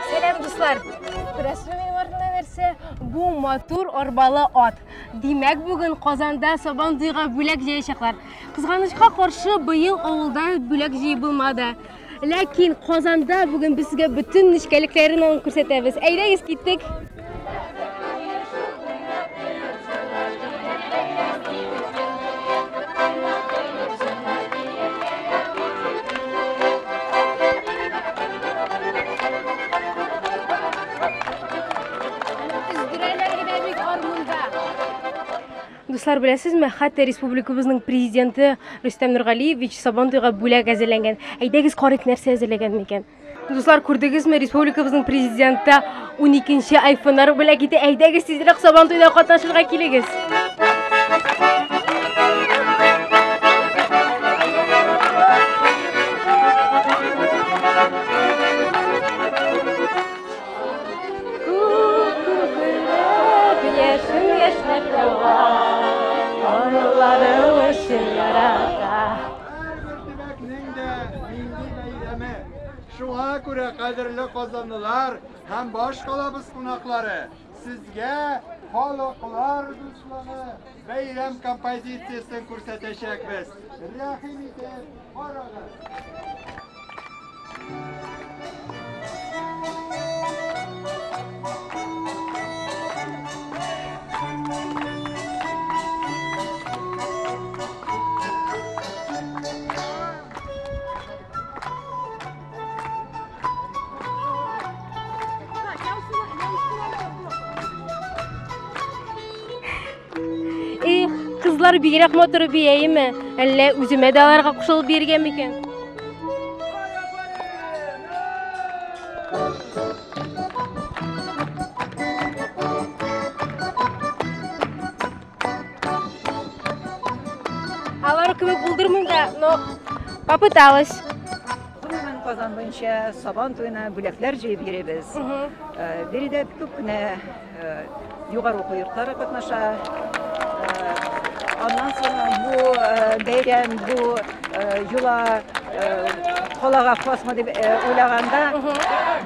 Сәлам, дуслар! Күрәсезме минем артымда нәрсә? Бу матур арбалы ат. Димәк, бүген Казанда Сабан туйга бүләк җыячаклар. Кызганычка каршы, быел авылда бүләк җыеп булмады. Ләкин Казанда бүген без сезгә бөтен нечкәлекләрен алып күрсәтәбез. Әйдәгез, киттек! Өздерәләр генә бит гармунда. Дуслар, беләсезме, хәтта республикабызның президенты Рөстәм Нургалиевич Сабантуйга бүләк әзерләнгән. Әйдәгез карыйк, нәрсә әзерләгән микән. Дуслар, күрдегезме, республикабызның президенты 12-нче айфоннар бүләк итә. Әйдәгез тизрәк Сабантуйда катнашырга килегез. Күк күкрәп, яшен яшьнәп ява, Арулары өчен ярата. Һәрбер төбәкнең дә милли бәйрәме. Шуңа күрә, кадерле казанлылар һәм башкалабыз кунаклары, сезгә Халыклар дуслыгы бәйрәм композициясен күрсәтәчәкбез. Рәхим итеп карагыз. Эх, кызлар бигрәк матур бияйме? Әллә үземә дә аларга кушылып биергә микән? Алар кебек булдырмыйм да, но попыталась. Гомумән, Казан буенча Сабан туена бүләкләр җыеп йөрибез. Биредә күп кенә югары уку йортлары катнаша. Аннан соң бу бәйрәм, бу йола калага хасмы дип уйлаганда,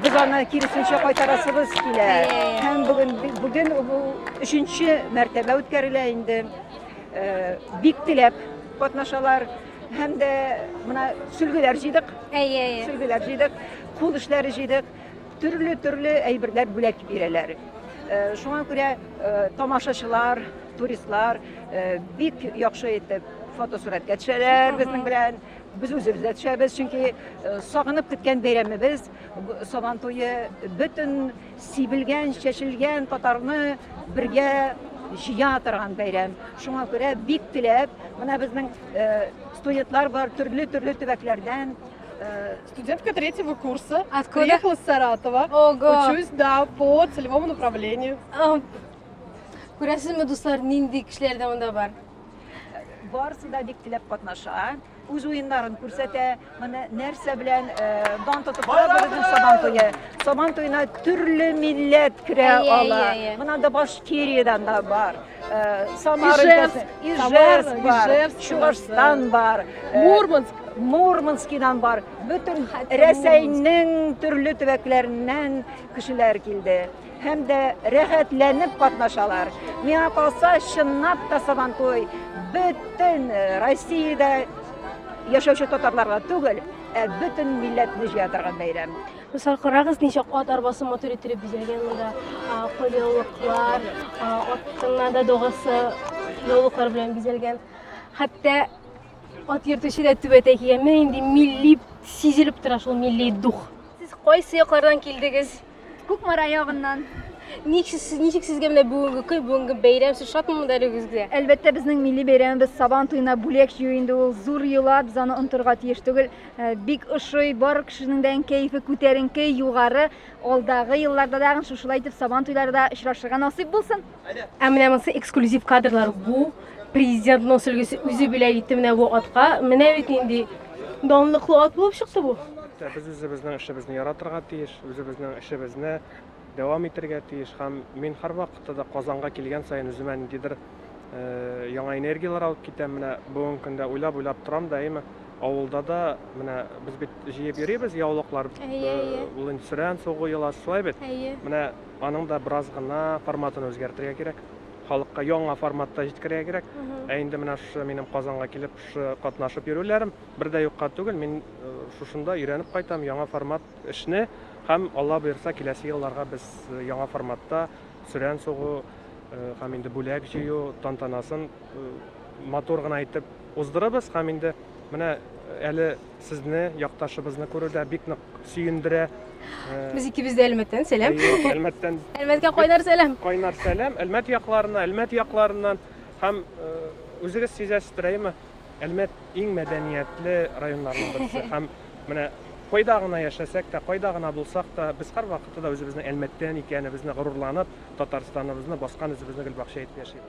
без аны киресенчә кайтарасыбыз килә. Һәм бүген бүген бу өченче мәртәбә үткәрелә инде. Бик теләп катнашалар. Һәм дә менә сөлгеләр җыйдык. Әйе, әйе. Сөлгеләр җыйдык, кул эшләре җыйдык. Төрле-төрле әйберләр бүләк бирәләр. Шуңа күрә тамашачылар, туристлар бик яхшы итеп фотосурәткә төшәләр безнең белән. Без үзебез дә төшәбез, чөнки сагынып көткән бәйрәмебез Сабан туе бөтен сибелгән, чәчелгән татарны бергә җыя торган бәйрәм. Шуңа күрә бик теләп, менә безнең студентлар бар төрле-төрле төбәкләрдән. Студентка третьего курса. Откуда? Приехала с Саратова. Ого. Учусь, да, по целевому направлению. Күрәсезме, дуслар, нинди кешеләр дә монда бар. Барысы да бик теләп катнаша, үз уеннарын күрсәтә. Менә нәрсә белән дан тотып тора бу безнең Сабан туе. Сабан туена төрле милләт керә ала. Менә анда Башкириядән дә бар, Самара өлкәсе, Ижевск бар, Чувашстан бар, Мурманск, Мурманскидан бар. Бөтен Рәсәйнең төрле төбәкләреннән кешеләр килде. Һәм дә рәхәтләнеп катнашалар. Миңа калса, чынлап та Сабантуй бөтен Россиядә яшәүче татарларга түгел, ә бөтен милләтне җыя торган бәйрәм. Мисал, карагыз, ничек ат арбасы матур иттереп бизәлгән монда. Кулъяулыклар, аттың да догасы яулыклар белән бизәлгән. Хәтта ат йөртүче дә түбәтәй кигән. Менә инде милли сизелеп тора шул милли дух. Сез кайсы яклардан килдегез? Кукмара ягыннан. Ничек, ничек сезгә менә бүгенге көн, бүгенге бәйрәм, сез шатмы монда әлегезгә? Әлбәттә, безнең милли бәйрәмебез Сабан туена бүләк җыю инде ул зур йола, без аны онытырга тиеш түгел. Бик ошый, бар кешенең дә кәефе күтәренке, югары. Алдагы елларда тагын шушылай итеп Сабан туйларда очрашырга насыйп булсын. Ә менә монысы эксклюзив кадрлар. Бу президентның сөлгесе үзе бүләк итте менә бу атка. Менә бит нинди данлыклы ат булып чыкты бу. Без үзебезнең эшебезне яратырга тиеш, үзебезнең эшебезне дәвам итәргә тиеш һәм мин һәрвакытта да Казанга килгән саен үземә ниндидер яңа энергияләр алып китәм. Менә бүгенге көндә уйлап-уйлап торам да, әйме, Авылда да менә без бит җыеп йөрибез яулыклар. Ул инде сөрән сугу йоласы, шулай бит? Менә аның да бераз гына форматын үзгәртергә кирәк. Халыкка яңа форматта җиткерергә кирәк. Ә инде менә шушы минем Казанга килеп, шушы катнашып йөрүләрем бер дә юкка түгел. Мин шушында өйрәнеп кайтам яңа формат эшне һәм Алла боерса киләсе елларга без яңа форматта сөрән сугу һәм инде бүләк җыю тантанасын матур гына итеп уздырыбыз һәм инде менә әле сезне, якташыбызны күрү дә бик нык сөендерә. Без икебез дә Әлмәттән, сәлам. Әлмәттән. Әлмәткә кайнар сәлам. Кайнар сәлам, Әлмәт якларына, Әлмәт якларыннан һәм үзегез сизәсездер, әйеме? Әлмәт иң мәдәниятле районнарның берсе һәм менә кайда гына яшәсәк тә, кайда гына булсак та, без һәрвакытта да үзебезнең Әлмәттән икәнебезне горурланып, Татарстаныбызны баскан үзебезне гөлбакча итеп яшибез.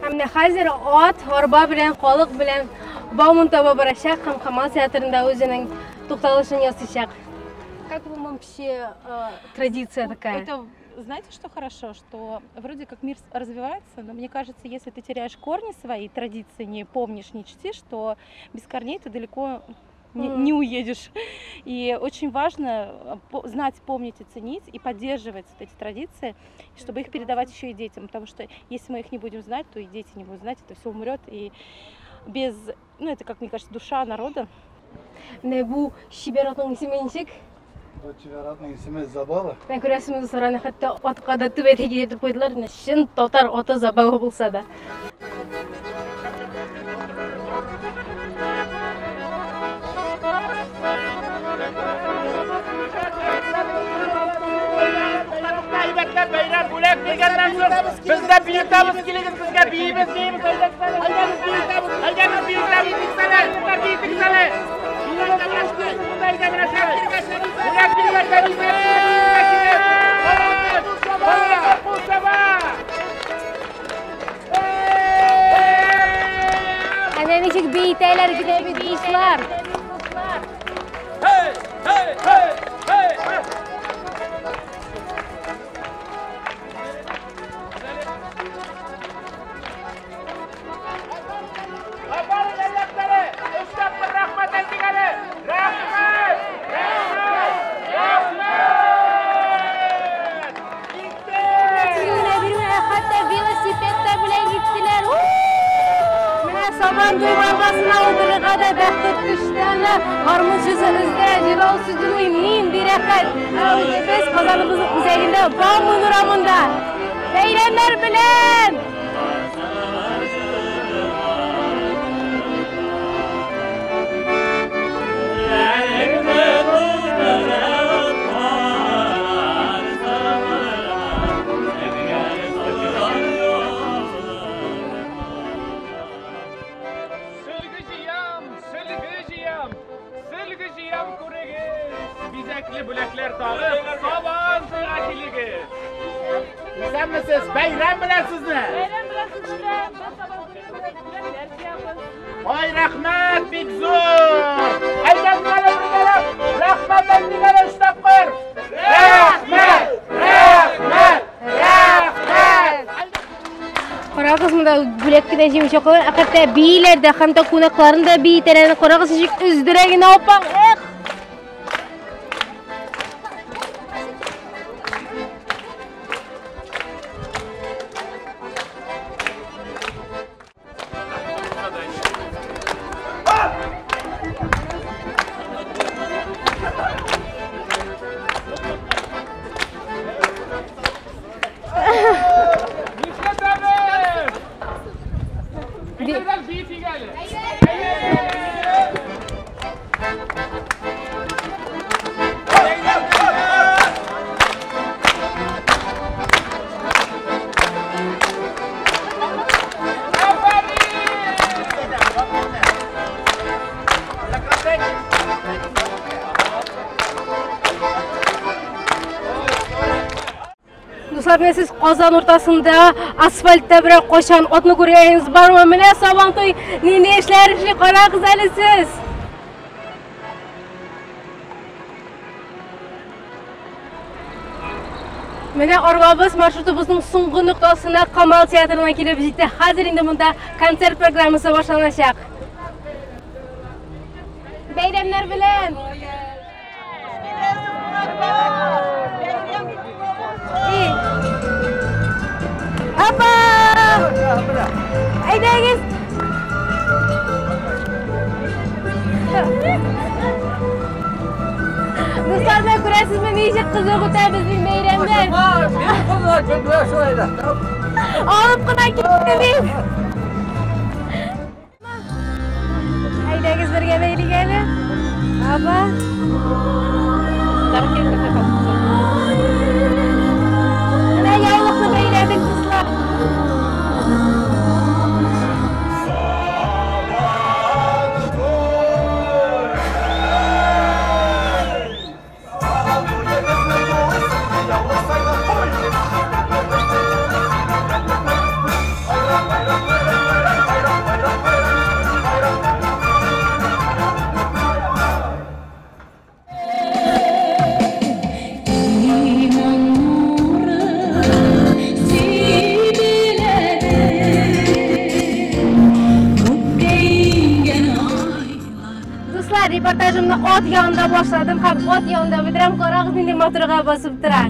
Һәм менә хәзер ат, арба белән, халык белән Бауман таба барачак һәм Камал театрында үзенең тукталышын ясыйчак. Как вам вообще традиция такая? Это, знаете, что хорошо, что вроде как мир развивается, но мне кажется, если ты теряешь корни свои, традиции не помнишь, не чтишь, то без корней ты далеко не уедешь. И очень важно знать, помнить и ценить, и поддерживать вот эти традиции, чтобы их передавать еще и детям, потому что если мы их не будем знать, то и дети не будут знать, это все умрет, и без, ну это, как мне кажется, душа народа. Менә бу чибәр атның исеме ничек? Бу чибәр атның исеме Забава. Менә күрәсезме, дуслар, аны хәтта атка да түбәтәй кидертеп куйдылар. Менә чын татар аты Забава булса да. Бәйрәм бүләк биргәннән соң без дә биетәбез, килегез безгә биибез, биибез, әйдәгез биетәбез, әйдәгез биетәбез, биетегез әле, бүләк биргәндә кул чаба. Әнә ничек биетәләр генә бит, дуслар. Hey, hey, hey, hey! Сабантуй арбасына утырырга да бәхет төште ана. Гармунчысы өздә, җырлаучысы җырлый, нинди рәхәт. Ә үзебез Казаныбызның үзәгендә, Бауман урамында. Бәйрәмнәр белән! Бүләкләр тагып, Сабантуйга килегез. Исәнмесез, бәйрәм белән сезне. Бәйрәм белән сезне. Без Сабантуйга бүләкләр җыябыз. Ай, рәхмәт, бик зур. Әйдәгез әле бергәләп. Рәхмәт әйтик әле өч тапкыр. Рәхмәт, рәхмәт, рәхмәт. Карагыз, монда бүләк кенә җыючаклар, ә хәтта бииләр дә һәм дә кунакларын да биетәләр. Карагыз, ничек өздерә генә апаң. Эх! Дуслар, менә сез Казан уртасында асфальтта берәр кайчан атны күргәнегез бармы? Менә Сабантуй нинди эшләр эшли, карагыз әле сез. Менә арбабыз маршрутыбызның соңгы ноктасына Камал театрына килеп җитте. Хәзер инде монда концерт программасы башланачак. бәйрәмнәр белән! Апа! Әйдәгез! Дуслар, менә күрәсезме, ничек кызык үтә безнең бәйрәмнәр. Алып кына китте бит. Әйдәгез бергә бәйлик әле. Апа. Менә яулыкны бәйләдек, дуслар. Дуслар, репортажымны ат янында башладым һәм ат янында бетерәм. Карагыз, нинди матурга басып тора.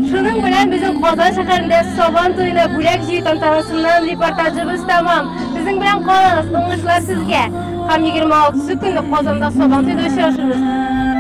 Шуның белән безнең Казан шәһәрендә Сабан туена бүләк җыю тантанасыннан репортажыбыз тәмам. Безнең белән калыгыз, уңышлар сезгә. Һәм 26 көнне Казанда Сабан туенда очрашырбыз.